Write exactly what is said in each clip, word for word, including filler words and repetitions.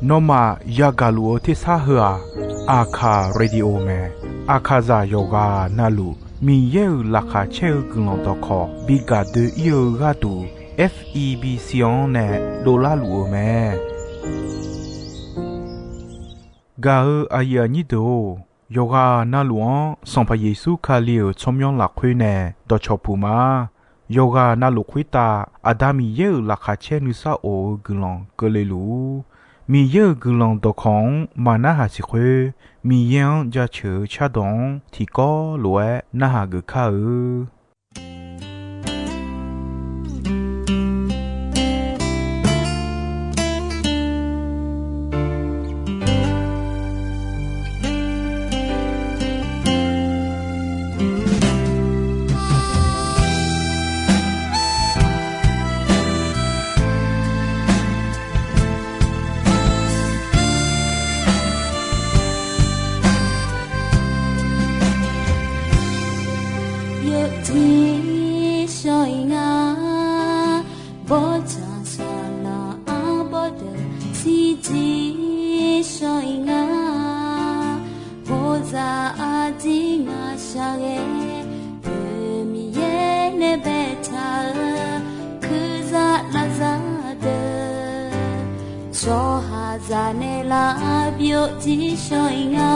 Nawmaf yagaq luf-eu tersar heu-aq, Aqkaq Radio mae. Aqkaqzaq yawqghaq navluf Miqyaer-euq laqkhaq caer-eu guiqlanq dawqkawq bi gaq doe-ir-eu gharduq, F E B C-anr nae dovlar luf-eu mae. Gaq-eu aqyuif aqnyir deuq-or, yawqghaq navluf-anr Sanqpaq Yeqsur Kali-euq tsawrmyanr lafkhoer nae dawqcawq puq ma. Yawqghaq navluf khoertav Aqda Miqyaer-euq laqkhaq caer nuisar of-eu guiqlanq keuvle luf-ur. Miqyaer-euq guiqlanq dawqkawq-anr maqnarhaq siq khoer, Miqyaer-anr jaceuq-eu cardawq-anr tiqkawv lof-aer narhaq geuf kar-eu. Yawjir shawr-ir nga, bawrtsanq saqlaq arbawr deuq shirjir shawr-ir nga. Bawzaq arjir ngaq shaqghae, Deuq Miqyaer nae baetaq-eu kurzaq lavzaq deuq, tsawrhaqzaq nae lavbyov jir shawr-ir nga.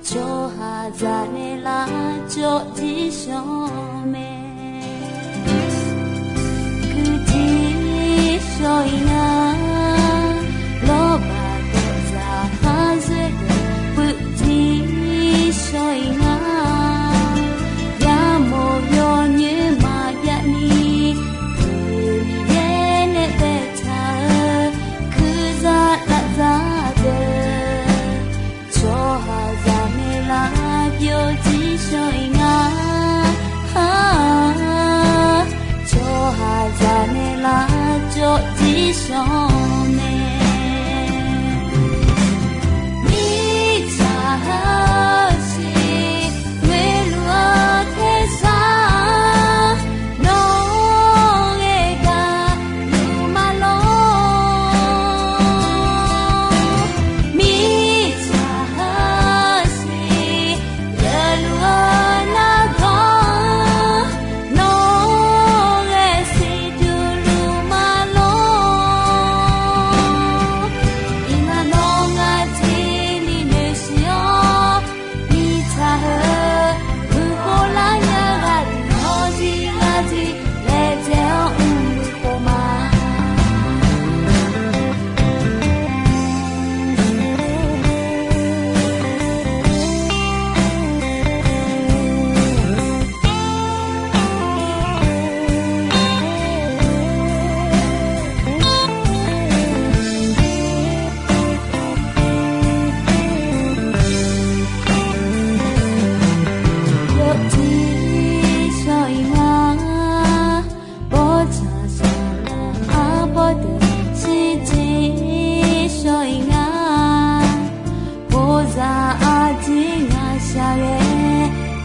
Tsawrhaqzaq nae lavcawv jir shawr mae. Kuirjir shawr-ir nga, lawrbaq dawqzaq khar zoer deuq puivjir shawr-ir nga. Yamawr yawnyoer maqjav ni, Deuq Miqyaer nae baetaq-eu kurzaq lavzaq deuq, tsawrhaqzaq nae lavbyov jir shawr-ir nga. Tsawrhaqzaq nae lavcawv jir shawr mae. Mirtsaq heusiq ngoeqluf-eu tersar, nawr ghae gaq luf ma lor. Mirtsaq heusiq geufluf-eu nargawr, nawr ghae siqduq luf ma lor. Iqnan nawr ngar jir ni noeqsiq-awr, mirtsaq heu buqkhov lar nya ghaq deuq nawr jir ngar jir laejae-awr mr-eu khof ma. Yawjir shawr-ir nga, bawrtsanq saqlaq arbawr deuq shirjir shawr-ir nga. Bawzaq arjir ngaq shaqghae,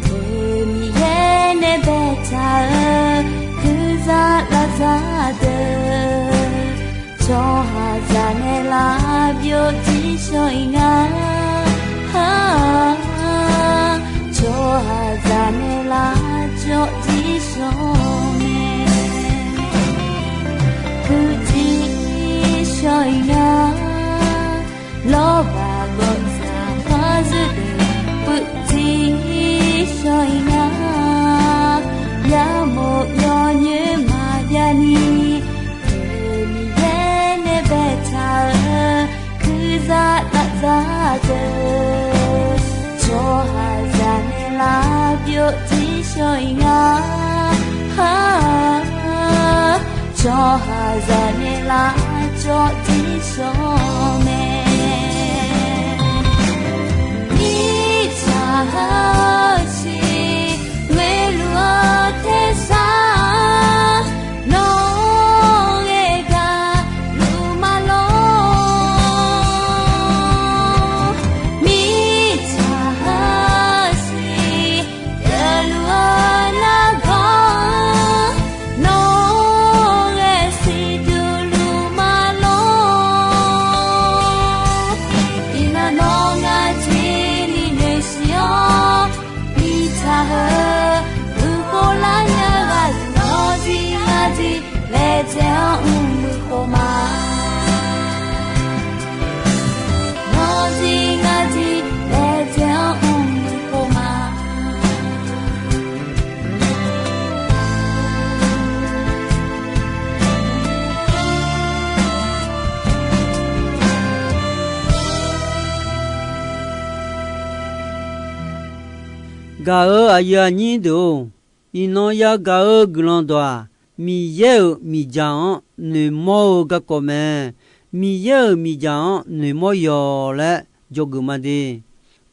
Deuq Miqyaer nae baetaq-eu kurzaq lavzaq deuq, tsawrhaqzaq nae lavbyov jir shawr-ir nga. Tsawrhaqzaq nae lavcawv jir shawr mae. Puivjir shawr-ir nga, lawrbaq gawqzaq khar zoer deuq puivjir shawr-ir nga. Yamawr yawnyoer maqjav ni, Deuq Miqyaer nae baetaq-eu kurzaq lavzaq deuq, tsawrhaqzaq nae lavbyov jir shawr-ir nga. Tsawrhaqzaq nae lavcawv jir shawr mae. Mirtsaq heusiq ngoeqluf-eu tersar, nawr ghae gaq luf ma lor. Mirtsaq heusiq geufluf-eu nargawr, nawr Gaq-euq aqyuif aqnyir deuq-or, iqnan yagaq-eu guiqlanq dawq-aq, Miqyaer-euq miqdzaq-anr noeqmawr-eu garkawv mae. Miqyaer-euq miqdzaq-anr noeqmawr yawq laer dzawgeuf ma de.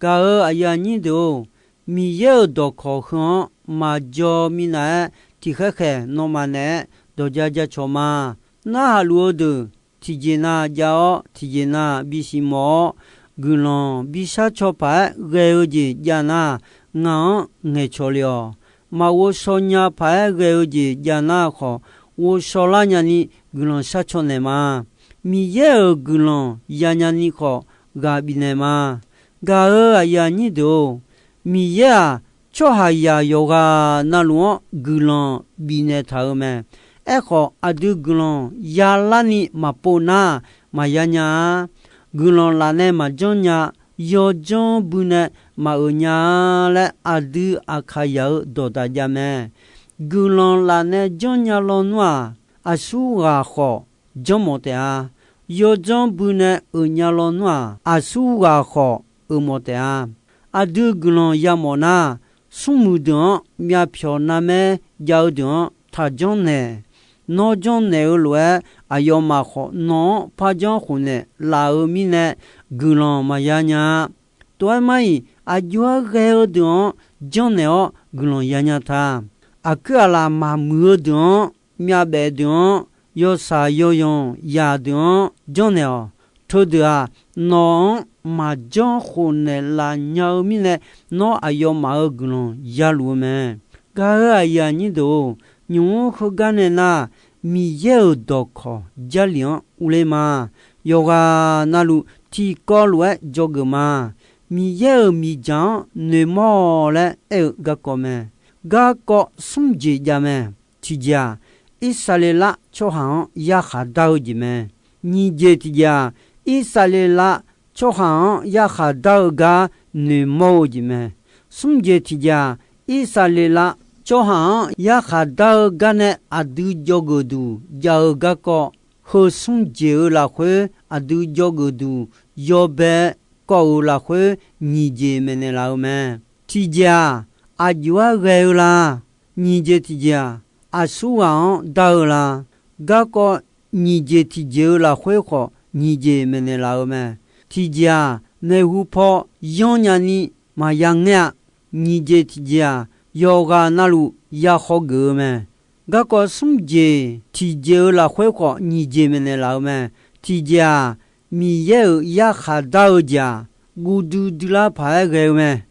Gaq-euq aqyuif aqnyir deuq-or, Miqyaer-euq dawqkawq heu-anr maqjaw minav-aer, tiqkhaer khaeq nawmaf naeq-aer dawq ja ja cawq ma. Narhaq luf-eu deuq tiqjeq nav jav-awr, tiqjeq nav bisiq mawf-awr, guiqlanq bishar caw paq-aer ghae-eu jeq jav nar, ngaq-anr ngaeqcawq le-awq. Maqghov shaw nya paq-aer ghae-eu jeq jav nar khawf, ghovshaw lar nyani guiqlanq shar caw naeq ma. Miqyaer-euq guiqlanq ya nyani khawf ghaq bifnaeq ma. Gaq-euq aqyuif aqnyir deuq-or, Miqyaer-aq, tsawrhaqzaq yawqghaq navluf-anr guiqlanq bifnaeq taq-euq mae. Aerkhawf, aqdui guiqlanq yalarni maqpov nar, maqya nya-a. Guiqlanq laf nae maqjanr nya, yawdzanr bui nae maqeuq nya-a laer, aqdui Aqkaqzaq-euq dawqdaq jav mae. Guiqlanq laf nae janrnya lawnmr-aq, aqsurghaq khawf janrmawf taef-a. Yawdzanr bui nae euq nya lawnmr-aq, aqsurghaq khawf euq mawf taef-a. Aqdui guiqlanq yamawf nar, smrmuiq deuq-anr myavpyawq narmaer jav-eu deuq-anr taqjanr naeq. Nawr janrnaeq-eu lof-aer, aqyawfmaf khawf nawq-anr par janr khofnaeq laf-eu mirnae, guiqlanq maqya nya-a. Tov-aer mar-iq, aqjox-aer ghae-eu deuq-anr janrnaeq-awr guiqlanq yanya ta. Aqkuir aqlaf maqmuiq-eu deuq-anr, myavbaef deuq-anr, yawshaq yawyanq yaq deuq-anr janrnaeq-awq. Teudeuq-aq, nawq-anr maqjanr khofnaeq laf nya-eu mirnae, nawr aqyawfmaf-euq guiqlanq yaluf-eu mae. Gaq-euq aqyuif aqnyir deuq-or, nymq-mr heugar nae nar, Miqyaer-euq dawqkawq Jarlif-anr urler ma. Yawqghaq navluf tiqkawv lof-aer dzawgeuf ma. Miqyaer-euq miqdzaq-anr noeqmawr-awq laer aer-eu garkawv mae. Garkawv smr jeq jav mae. Tiqjeq-aq, Irsaqleqlav tsawrhaq-anr yarkhaq dar-eu jeq mae. Nyiq jeq tiqjeq-aq, Irsaqleqlav tsawrhaq-anr yarkhaq dar-eu gar noeqmawr-eu jeq mae. Smr jeq tiqjeq-aq, Irsaqleqlav tsawrhaq-anr yarkhaq dar-eu gar nae aqdui dzawgeuf duq jav-eu garkawv, heu smr jeq-eu lafkhoer aqdui dzawgeuf duq yawbae kawv-euq lafkhoer nyiq jeq maeqnaeq laf-eu mae. Tiqjeq-aq, aqjox-aer ghae-eu la? Nyiq jeq tiqjeq-aq, aqsurghaq-anr dar-eu la? Garkawv nyiq jeq tiqjeq-eu lafkhoer khawf nyiq jeq maeqnaeq laf-eu mae. Tiqjeq-aq, maeqhu paw yanr nyani maqya ngaer-a. Nyiq jeq tiqjeq-aq, yawqghaq navluf ya khawgeuf-eu mae. Garkawv smr jeq tiqjeq-eu lafkhoer khawf nyiq jeq maeqnaeq laf-eu mae. Tiqjeq-aq, Miqyaer-euq yarkhaq dar-eu jeq-aq, guv duidui lar paq-aer ghae-eu mae.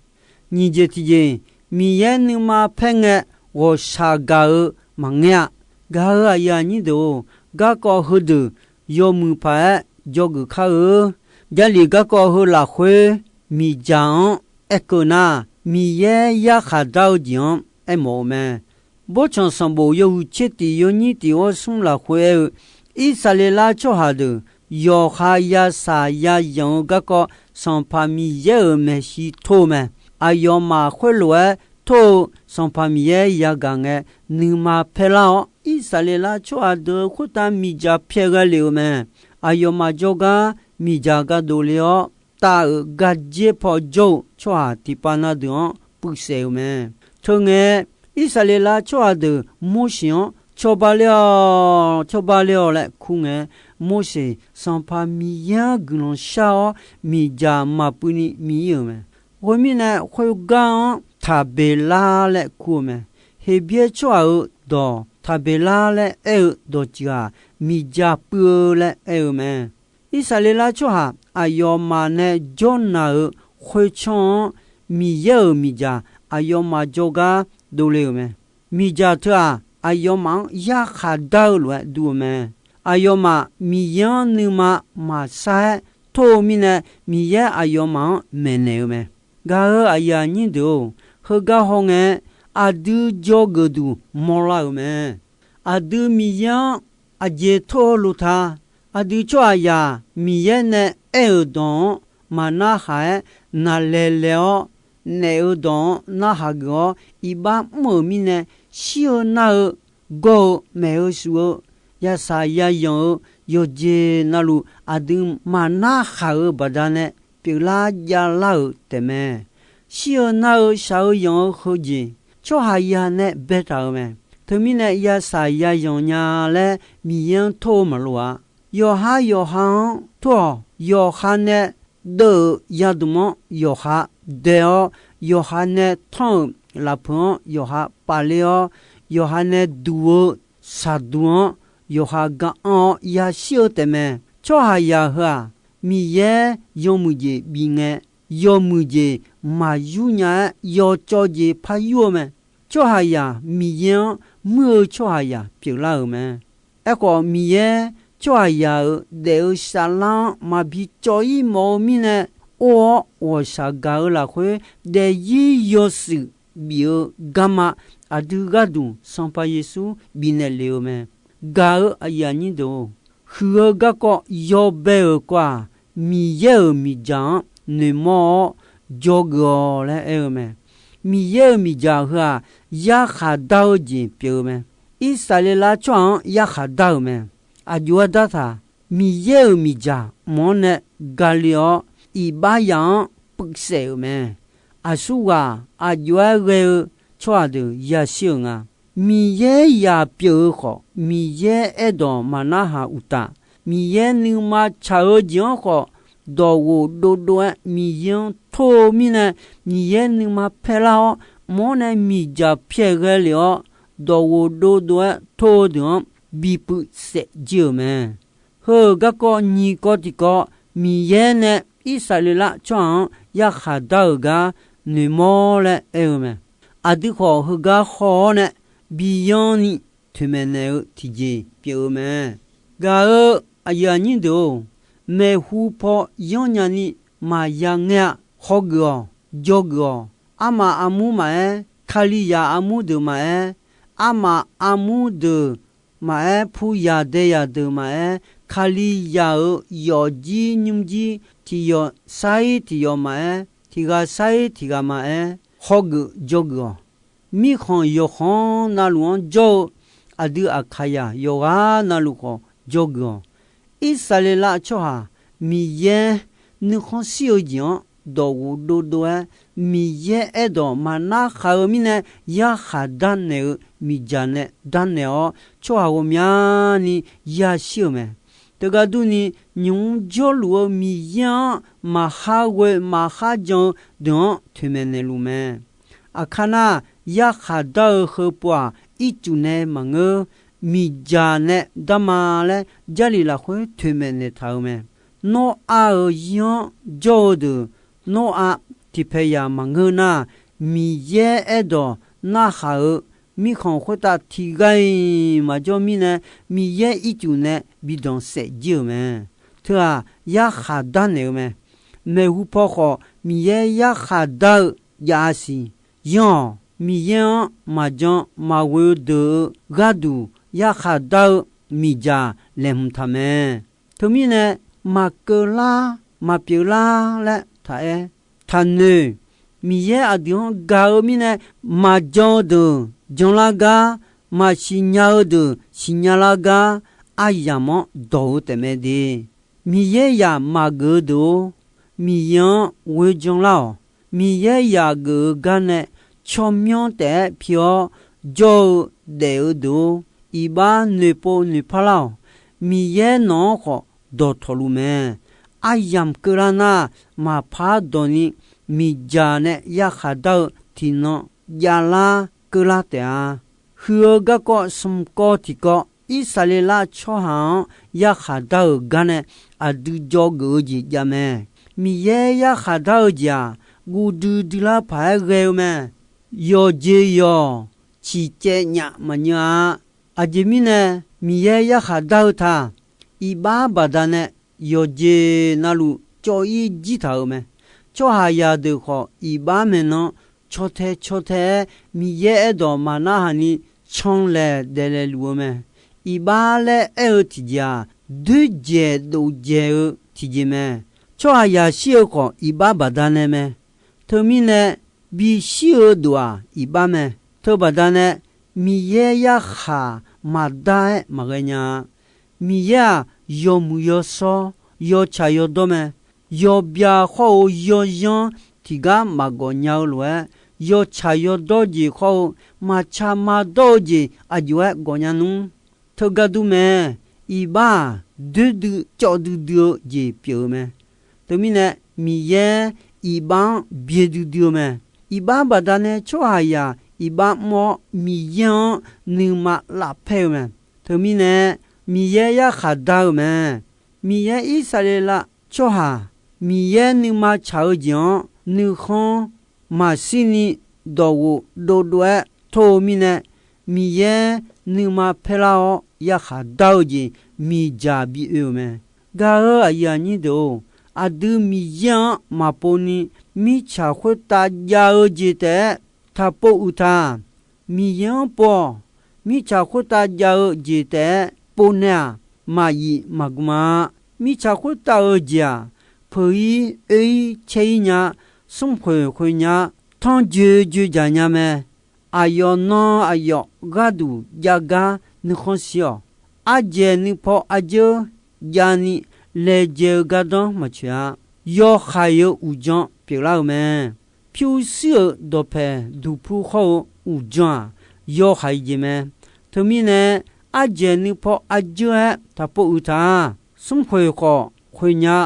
Nyiq jeq tiqjeq, Miqyaer nuima paer ngae ghawqshaq gaq-eu maqngaer-a. Gaq-euq aqyuif aqnyir deuq-or, garkawv heudeuq yawmuiq paq-aer dzawgeuf kar-eu. Jarlif garkawv heu lafkhoer miqdzaq-anr aerkeuv nar, Miqyaer yarkhaq dar-eu jeq-anr aermawf-eu mae. Bawrtsanq sanqbof yawhuiq tser tiq yawnyir tiq ghawr smr lafkhoer aer-eu, Irsaqleqlav tsawrhaq deuq yawqha yasaq yazanq-eu garkawv Sanqpaq Miqyaer-euq maeqshi tor-eu mae. Aqyawfmaf khoerlof-aer tor-eu Sanqpaq Miqyaer yagaq ngae, nuima paer lar-awr, Irsaqleqlav tsawrhaq deuq-eu khoertav miqdzaq pyaeq ghae lef-eu mae. Aqyawfmaf jawrgar miqdzaq ga dovle-awr, tav-euq gardzer paw jawr-eu tsawrhaq tiqpav na deuq-anr puivsaef-euq mae. Teungae, Irsaqleqlav tsawrhaq deuq Morseq-anr, Cawba ler-awq, cawba ler-awq laer kur ngae, Morseq Sanqpaq Miqyaer-anr guiqlanq shar-awr, miqdzaq maqpuiv ni miq-ir-euq mae. Khoermirnae, khoergar-anr Taqbeqlar laer kur-eu mae. Heqbyaer tsawrhaq-euq dawq Taqbeqlar laer aer-eu dawqtsuif-aq, miqdzaq puiv-eu laer aer-eu mae. Irsaqleqlav tsawrhaq aqyawfmaf nae jawrnaq-euq khoertsanr-anr, Miqyaer-euq miqdzaq aqyawfmaf jawrgar dovle-euq mae. Miqdzaq teu-aq, aqyawfmaf-anr yarkhaq dar-eu lof-aer dur-eu mae. Aqyawfmaf Miqyaer-anr nuima maqsar-aer tor-eu mirnae, Miqyaer aqyawfmaf-anr maeqnaeq-eu mae. Gaq-euq aqyuif aqnyir deuq-or, heugar hawngae, aqdui dzawgeuf duq mawrlar-euq mae. Aqdui Miqyaer-anr aqjeq tor-eu lof ta. Aqdui tsawrhaqzaq Miqyaer nae aer-euq dawq-anr maqnarhaq-aer, naqlaeq laeq-awr naef-eu dawq-anr narhaq geuf-awr, iqbax mr-euq mirnae, shir-eu nar-eu, gawr-eu, maeq-eu shuf-eu, yasaq yazanq-eu, yawqjeq navluf aqdui maqnarhaq-euq baqdanae pyeuflar javlar-euq taefmae. shir-eu nar-eu shaq-eu yanq-eu heujeq, tsawrhaqzaq nae baetaq-euq mae. Teumirnae yasaq yazanq nya laer Miqyaer-anr tor-eu maqloq-a. Yawqha yawqha-anr tor-awq. Yawqha nae deuv-euq yadmq-anr yawqha dae-awr, yawqha nae tanr-euq lafpeuq-anr yawqha pafler-awr, yawqha nae duq-eu shaqduq-anr yawqha ga anr-awr yashir-eu taefmae. Tsawrhaqzaq heu-aq, Miqyaer yawmuiq jeq bif ngae, yawmuiq jeq maqyur nya-aer yawcawv jeq par yur-eu mae. Tsawrhaqzaq Miqyaer-anr muir-eu tsawrhaqzaq pyeuflar-euq mae. Aerkhawf, Miqyaer tsawrhaqzaq-euq daef-eu saflar-anr maqbi cawv-ir mawf-eu mirnae, or-awr ghawqshaq gaq-eu lafkhoer daefzir yawshuif bif-eu garma aqdui gharduq Sanqpaq Yeqsur bifnaeq lef-eu mae. Gaq-eu aqyuif aqnyir deuq-or, huiq-eu garkawv yawbae-euq kawv-aq, Miqyaer-euq miqdzaq-anr noeqmawr-awr dzawgeuf-awq laer aer-eu mae. Miqyaer-euq miqdzaq heu-aq, yarkhaq dar-eu jeq pyeuf-eu mae. Irsaqleqlav tsawrhaq-anr yarkhaq dar-euq mae. Aqjox-aer dartaq, Miqyaer-euq miqdzaq mq-anr nae gale-awr, iqbax yaf-anr puivsaef-euq mae. Aqsurghaq aqjox-aer ghae-eu tsawrhaq deuq yashir-euq nga. Miqyaer yaq pyeuf-eu khawf, Miqyaer aerdawq maqnarhaq uqtaf, Miqyaer nuima tsaq-eu jeq-anr khawf, dawqghof dovdov-aer Miqyaer-anr tor-eu mirnae, Miqyaer nuima paelar-awr, mq-anr nae miqdzaq pyaeq ghae lef-awr, dawqghof dovdov-aer tor-eu deuq-anr bipuiv saef jir-euq mae. Heu-euq garkawv nyiq kawv tiqkawv, Miqyaer nae Irsaqleqlav tsawrhaq-anr yarkhaq dar-euq gar noeqmawr laer aer-eu mae. Aqdui khawf heugar haw-awr nae biyanni toeqmaeq naeq-eu tiqjeq pyeuf-eu mae. Gaq-eu aqyuif aqnyir deuq-or, maeqhu paw yanrnya ni maqya ngaer-a. Hawgeuf-awq, dzawgeuf-awq. Armaf armur maqaer, Kalizaq armur deuq maqaer, armaf armur deuq maqaer, pu yaq dae yaq deuq maqaer, Kalizaq-euq yawfjir nymrjir tiq yawq sar-ir tiq yawq maqaer, tiq ghaq sar-ir tiq ghaq maqaer, hawgeuf dzawgeuf-awq. Mirkhanq yawqkhanq navluf-anr jawr-eu aqdui Aqkaqzaq yawqghaq navluf khawf dzawgeuf-awq. Irsaqleqlav tsawrhaq Miqyaer nuikhanr shir-eu jeq-anr dawqghof dovdov-aer, Miqyaer aerdawq maqnar khaq-eu mirnae yarkhaq darnaeq-eu miqdzaq nae darnaeq-awr, tsawrhaq ghawqmyani yashir-euq mae. Teugar durni, nymq-mr jawrluf-eu Miqyaer-anr maqhar ghoe maqhar jan-eu deuq-anr toeqmaeq naeqluf mae. Aqkar nar, yarkhaq dar-eu heupov-aq, ircuf nae maqngeur, miqdzaq nae darma laer Jarlif lafkhoer toeqmaeq naeqtaq-eu mae. Nawrav-euq zir-anr jawr-eu deuq, Nawrav tiqpaeq yaq maqngeur nar, Miqyaer aerdawq narhaq-eu mirkhanq khoertav tiqghaq-iq maqjawr mirnae, Miqyaer ircuf nae bi danqsaef jir-euq mae. Teu-aq, yarkhaq darnaeq-eu mae. Maeqhu paw khawf, Miqyaer yarkhaq dar-eu jav-a siq. Yanr-awq. Miqyaer-anr maqjan maqghoe-eu deuq-euq gharduq yarkhaq dar-eu miqdzaq laeqhmq taq mae. Teumirnae, maqkeuv lar, maqpyeuf lar laer taq-aer, taqnoeq. Miqyaer aqdui-anr gaq-eu mirnae, maqjan-eu deuq janlar gar, maqsiqnya-eu deuq siqnya lar gar, aryamq-anr dawq-eu taefmae de. Miqyaer yaq maqgeuf-eu deuq-or, Miqyaer-anr ghoe janlar-awq. Miqyaer yaq geuf-eu gar nae tsawrmyanr taef-aer pi-awr jawr-eu daef-eu deuq-or, iqbax noeqpov noeqpar lar-awq. Miqyaer nawq-anr khawf dawqtawq luf mae. Aryamq keuvlar nar, maqpar dawq ni miqdzaq nae yarkhaq dar-eu tiqnan javlar keuvlar taef-a. Huiq-eu garkawv smq kawv tiqkawv, Irsaqleqlav tsawrhaq-anr yarkhaq dar-euq gar nae aqdui dzawgeuf-eu jeq jav mae. Miqyaer yarkhaq dar-eu jeq-aq, guv duidui lar paq-aer ghae-eu mae. Yawqjeq yawq ciqcaev nyaf maqnyeuv-a. Aqjeq mirnae, Miqyaer yarkhaq dar-eu taq, iqbax baqdanae yawqjeq navluf cawv-ir jir taq-euq mae. Tsawrhaqzaq deuq khawf iqbax maeqnan caw tae caw tae-aer Miqyaer aerdawq maqnarhaq ni canlaeq daeqlaeq luf-eu mae. Iqbax laer aer-eu tiqjeq-aq, doerdzaeq dovdzaeq-eu tiqjeq mae. Tsawrhaqzaq shir-eu khawf iqbax baqdanae mae. Teumirnae, bishir-eu dov-aq iqbax mae. Teubaqdanae, Miqyaer yarkhaq maqdar-aer maqghae nya-a. Miqyaer-aq, yawmuiq yawshawr, yawtsaq yawdawr mae. Yawbyav khawr-eu yawzanr tiqgar maqgawq nya-eu lof-aer, yawtsaq yawdawr jeq khawr-eu, maqtsaq maqdawr-eu jeq aqjox-aer gawq nya nmr. Teugar dur mae. Iqbax-aq, doer dui cawv duidui-eu jeq pyeuf-eu mae. Teumirnae, Miqyaer iqbax-anr byae duidui-eu mae. Iqbax baqdanae tsawrhaqzaq iqbax mr-awr, Miqyaer-anr nuima lavpaer-eu mae. Teumirnae, Miqyaer yarkhaq dar-eu mae. Miqyaer Irsaqleqlav tsawrhaq Miqyaer nuima tsaq-eu jeq-anr nuikhanr maqshirni dawqghof dovdov-aer tor-eu mirnae, Miqyaer nuima paerlar-awr yarkhaq dar-eu jeq miqdzaq bi oe-euq mae. Gaq-eu aqyuif aqnyir deuq-or, aqdui Miqyaer-anr maqpov ni mirtsaq khoertav jav-eu jeq taef-aer taqpov uiq ta. Miqyaer-anr pov-awq. Mirtsaq khoertav jav-eu jeq taef-aer pov nae-aq, maqyif maqgm-a. Mirtsaq khoertav-eu jeq-aq, peuq-ir oer-ir caer-ir nya, smrkhoeq khoeq nya, tanrjoe joe dzaq nya mae. Aqyawf nan aqyawf gharduq jav gar nuikhanr shir-awq. Ardzaeq nuipaw ardzeur javni laejae-eu gardanr maqtsoeq-a. Yawhaiq-eu uqdzan pyeuflar-eu mae. Pyurshuir-euq dawqpaeq duqpu hawr-eu uqdzan-aq, yawhaiq jeq mae. Teumirnae, ardzaeq nuipaw ardzeur-aer taqpov uiq ta. Smrkhoeq khawf khoeq nya,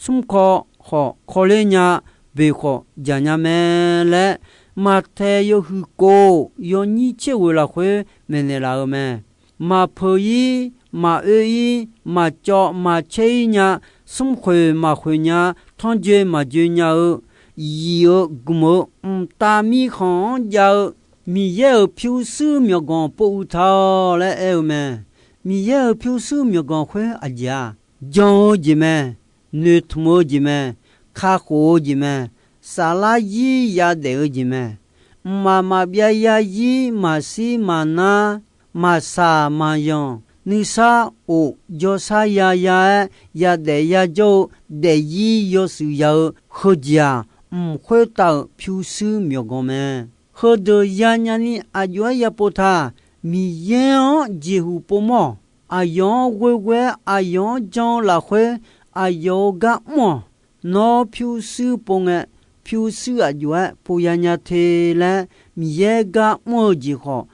smrkawv khawf kawvler nya, boeq khawf dzaq nya mae laer, Maqtaeq yawhuiq kof yawnyir tser ghoeq lafkhoer maeqnaeq laf-eu mae. Maqpeuq-ir, maqoer-ir, maqcawv maqcaer-ir nya, smrkhoeq maqkhoeq nya, tanrjoe maqjoe nya-eu, yif-eu gmq-eu mqtav mirkhanq-anr jav-eu Miqyaer-euq pyurshuir myawqganq pov uiq ta-awq laer aer-eu mae. Miqyaer-euq pyurshuir myawqganq khoer aqjeq-aq, jan-eu jeq mae, noeqtmq-eu jeq mae, kakhof-eu jeq mae, saflar zir yadaef-eu jeq mae. Mqmaq maqbyav zarzir maqshir maqnar, maqsaq maqyanq, nuisar of jawrsar yaya-aer yadaef yajawr-eu daefzir yawshuif ya-eu heujeq-aq, mq khoertav-euq pyurshuir myawqganq mae. Heudeuq yanya ni aqjox-aer yapov ta. Miqyaer-anr jeqhuq povmawr-awq. Aqyawf-anr ghoeghoe-aer aqyawf-anr jan-eu lafkhoer aqyawf-euq gar mr-awq. Nawr pyurshuir pov ngae, pyurshuir aqjox-aer pov yanya te laer Miqyaer gar mr-eu jeq khawf,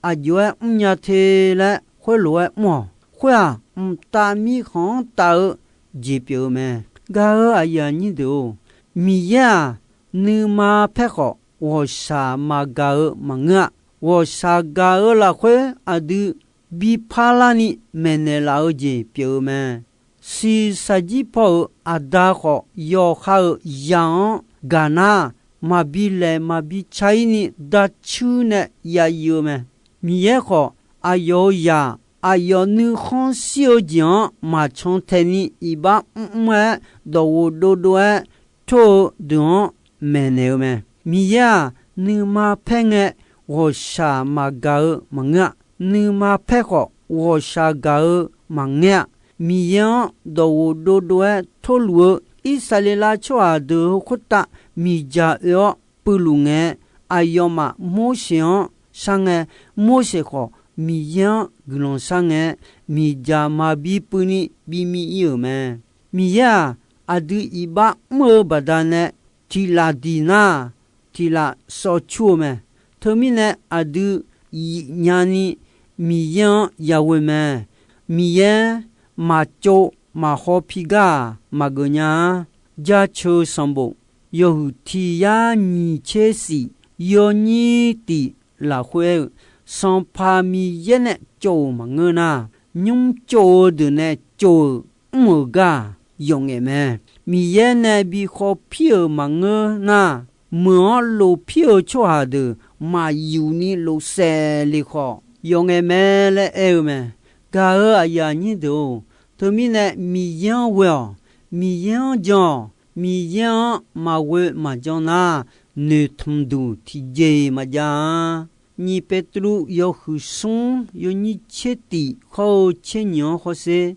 aqjox-aer mrnya te laer khoerlof-aer mr-awq. Khoer-aq, mqtav mirkhanq-anr taf-eu jeq pyeuf-eu mae. Gaq-eu aqyuif aqnyir deuq-or, Miqyaer-aq, nuima paer khawf ghawqshaq maqgaq-eu maqngeur-a. Ghawqshaq gaq-eu lafkhoer aqdui bi parlarni maeqnaeq laf-eu jeq pyeuf-eu mae. Shiqshaq jir paw-euq aqda khawf, yawqha-euq zaq-anr gaq nar, maqbi laeq maqbi ca-ir ni darcuir nae ya yif-eu mae. Miqyaer khawf, aqyawf-euq zaq, aqyawf nuikhanr shir-eu jeq-anr maqcan tae ni iqbax mrmr-aer, dawqghof dovdov-aer tor-eu deuq-anr maeqnaeq-eu mae. Miqyaer-aq, nuima paer ngae, ghawqshaq maqgaq-eu maqngeur-a. Nuima paer khawf, ghawqshaq gaq-eu maqngeur-a. Miqyaer-anr dawqghof dovdov-aer torluf-eu Irsaqleqlav tsawrhaq deuq heu khoertav miqdzaq oe-awr puivluf ngae, aqyawfmaf Morseq-anr shar ngae, Morseq khawf Miqyaer-anr guiqlanq shar ngae, miqdzaq maqbi puivni bi mi ir-euq mae. Miqyaer-aq, aqdui iqbax mr-eu baqdanae tiq laf diq nar, tiq laf shawr cur-eu mae. Teumirnae aqdui yif nyani Miqyaer-anr yaghoe mae. Miqyaer maqtsov maqhaw pi gar-aq maqgeuf nya-a. Jaceuq sanqbof yawhuiq tiq yar nyiq tser shif yawnyir tiq lafkhoer aer-eu, Sanqpaq Miqyaer nae tsov-euq maqngeur nar, nymr tsov-eu deuq nae tsov-euq mr-euq gar-aq yawf ngaef mae. Miqyaer nae bi khawpir-euq maqngeur nar, meuq-anr lofpir-eu tsawrhaq deuq maqyuf ni lofsaef le khawf yawf ngaef mae laer aer-eu mae. Gaq-eu aqyuif aqnyir deuq-or, teumirnae Miqyaer-anr ghoe-awq. Miqyaer-anr jan-awq. Miqyaer-anr maqghoe maqjan nar, noeqtmq duq tiqjeq-iq maqjav-a. Nyiq Peqtruv yawhuiq smr yawnyir tser tiq hawr-eu tser nyiq-anr hawsher,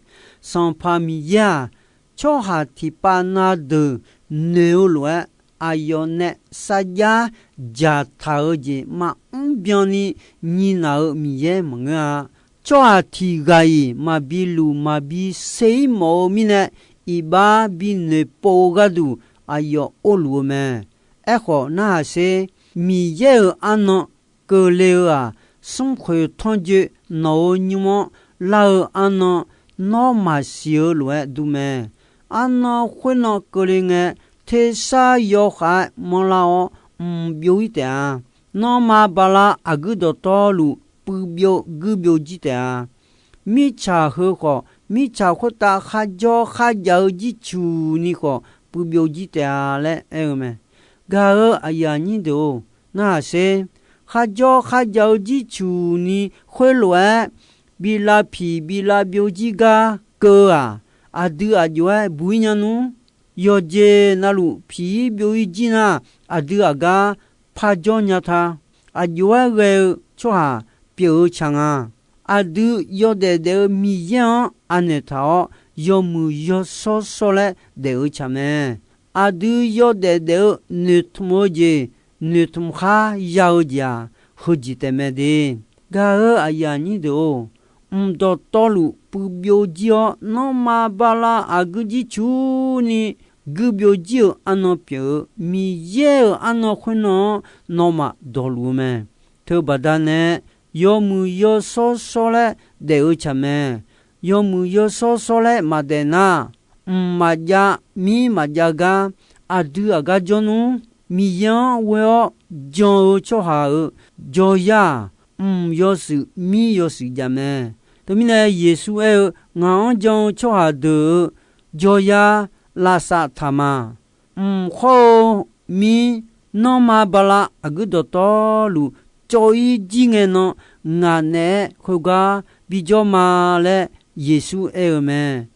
Sanqpaq Miqyaer-aq, tsawrhaq tiqpav na deuq noeq-eu lof-aer, aqyawf nae sarjax dzaqtaq-eu jeq maqmr byanni nyiq naq-euq Miqyaer maqngeur-a. Tsawrhaq tiq ghaq-iq maqbi luf maqbi ser-ir mawf-eu mirnae, iqbax bi noeqpov-eu gharduq aqyawf orluf-eu mae. Aerkhawf, narhaq sher. Miqyaer-euq arnan keuvle-eu-aq, smrkhoeq tanrjoe nawq-euq nymr-anr lar-eu arnan nawr maqsiq-eu lof-aer dur mae. Arnan khoernan keuvle ngae, tersar yawkhav-aer manrlar-awr mq byov-ir taef-a. Nanrma bala aqguir dawqtawvluf puiv byov guir byov jir taef-a. Mirtsaq heu khawf, mirtsaq khoertav kharjawr kharjav-eu jircuq ni khawf puiv byov jir taef-a laer aer-eu mae. Gaq-eu aqyuif aqnyir deuq-or, narhaq sher. Kharjawr kharjav-eu jircuq ni khoerlof-aer bi lavpiq bi lavbyov jir gar keuv-aq, aqdui aq jov-aer buq-ir nya nmr. Yawqjeq navluf piq-ir byov-ir jir nar, aqdui aqgar parjawr nya ta. Aq jov-aer ghae-eu tsawrhaq pyeuf-eu tsaq nga. Aqdui yawdaef daef-eu Miqyaer-anr anaeq taq-awr, yawmuiq yawshawr shawr laer daef-eu tsaq mae. Aqdui yawdaef daef-eu noeqtmq-eu jeq, noeqtmq khar ya-eu jeq-aq, heujeq taef mae de. Gaq-eu aqyuif aqnyir deuq-or, mq dawqtawvluf puiv byov jir-awr, nanrma bala aqguir jircuq ni guir byov jir-euq arnan pyeuf-eu Miqyaer-euq arnan khoernan-anr nawmaf dawqluf-eu mae. Teubaqda nae yawmuiq yawshawr shawr laer daef-eu tsaq mae. Yawmuiq yawshawr shawr laer maqdaef nar, mq maqjav mir maqjav gar, aqdui aqgar jawr nmr. Miqyaer-anr ghoe-awr jan-eu tsawrhaq-euq jawryar-aq, mq yawshuif mir yawshuif jav mae. Teumirnae Yeqsur aer-eu, Ngaq-anr jan-eu tsawrhaq deuq-euq jawryar lavsav taq ma. Mq khawr-eu mir nanrma bala aqguir dawqtawvluf cawv-ir jir ngae nan, ngaq naeq-aer khoergar bijawr ma laer Yeqsur aer-eu mae.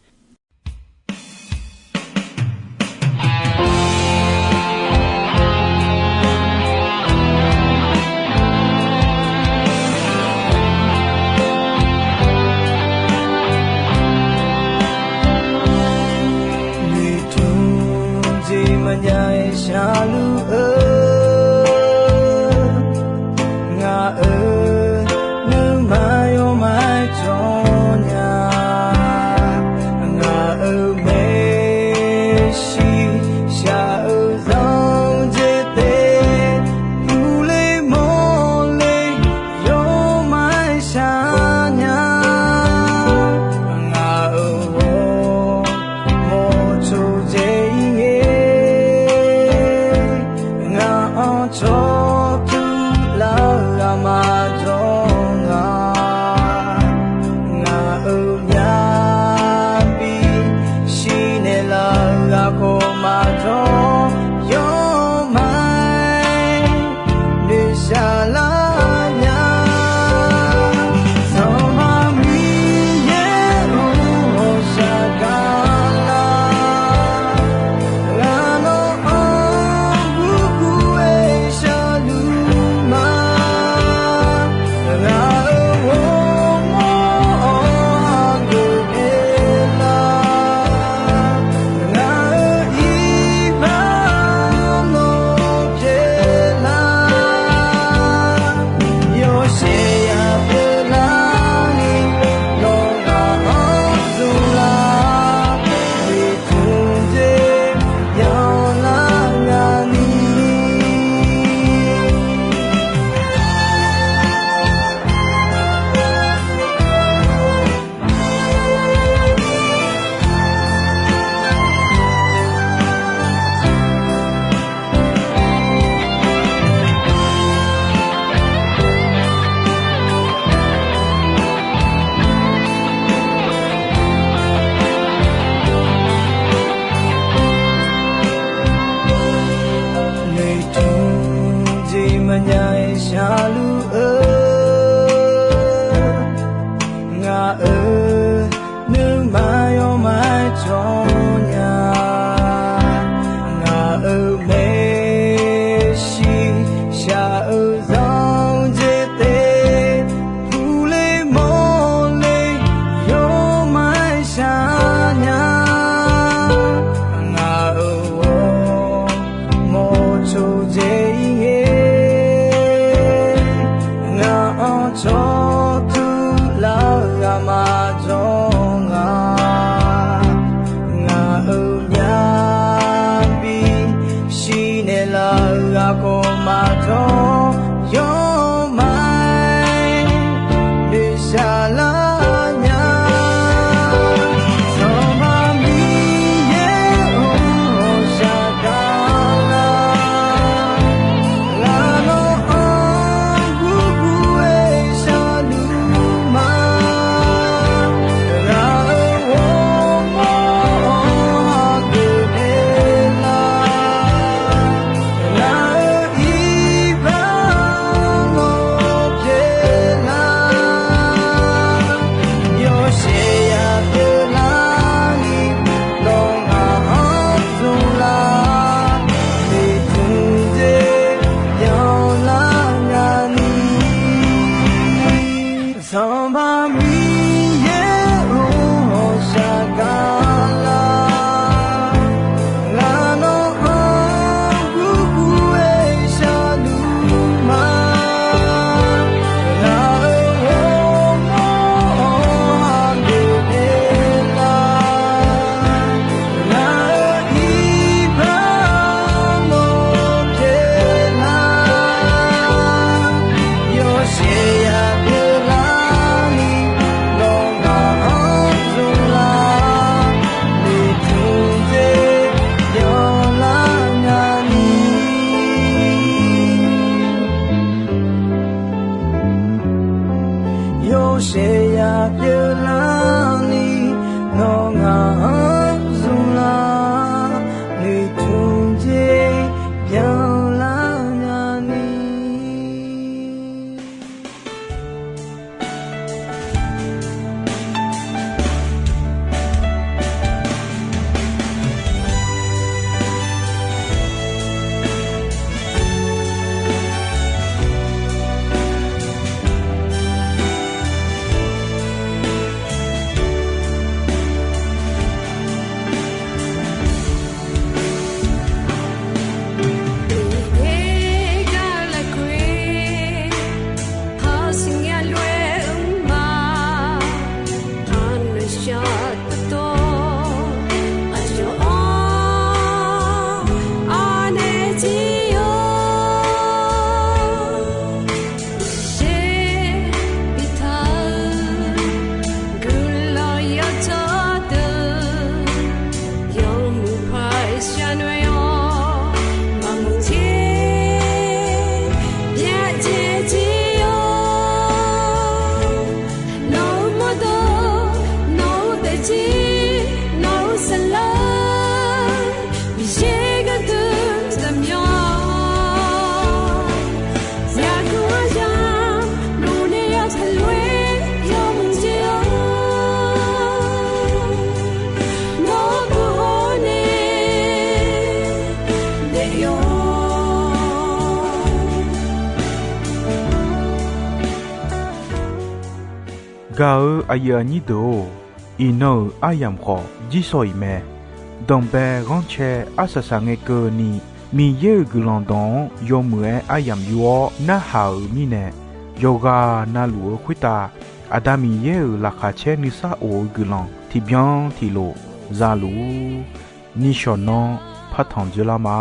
Noeqtmq jeq maqjav-aer sharluf-eu, ngaq-euq nuima yawmaqjawr nya. Ngaq-euq maeqshi shaq-eu zanqjeq taef, puqle mawrle yawmaqshaq nya. Ngaq-euq ghawrmawr tsawrjeq-ir ngae, ngaq-anr cawqtur lar-eu aqma jawr nga. Ngaq-euq myavbi shirnaeq lar-eu aqkawq maqjawr, yawmaqaer noeqshaq lar nya. Sanqpaq Miqyaer-or, ghawqshaq gaqlar. Ngaq nawq-anr gurgur-aer sharluf ma. Ngaq-euq ghawrmawr-anr aqgeu pyeuflar. Ngaq-euq iqbax nawq pyeuflar. Yawshaef yaq pyeuflarni, nawq ghaq-anr zmqlar. Noeqtmq jeq yanlar ngaq ni. Noeqtmq jeq maqjav-aer sharluf-eu, ngaq-euq nuima yawmaqjawr nya. Ngaq-euq maeqshi shaq-eu zanqjeq taef, puqle mawrle yawmaqshaq nya. Ngaq-euq ghawrmawr tsawrjeq-ir ngae, ngaq-anr cawqtur lar-eu aqma Aqdui larni nawr ngaq-anr zmqlar, noeqtmq jeq byanlar nyani. Gaq-eu aqyuif aqnyir deuq-or, iqnan-euq aryamq khawf jirsawq iq mae. Danqbae ghanrcae arsaq saq ngae keuvni, Miqyaer-euq guiqlanq dawq-anr yawmuiq-aer aryamq yur-awr narhaq-euq mirnae, yawqghaq navluf-eu khoertav Aqda Miqyaer-euq laqkhaq caer nuisar of-eu guiqlanq tiqbyan tiqlof za luf-ur. Nishawq nanr partanq dzoerlar ma.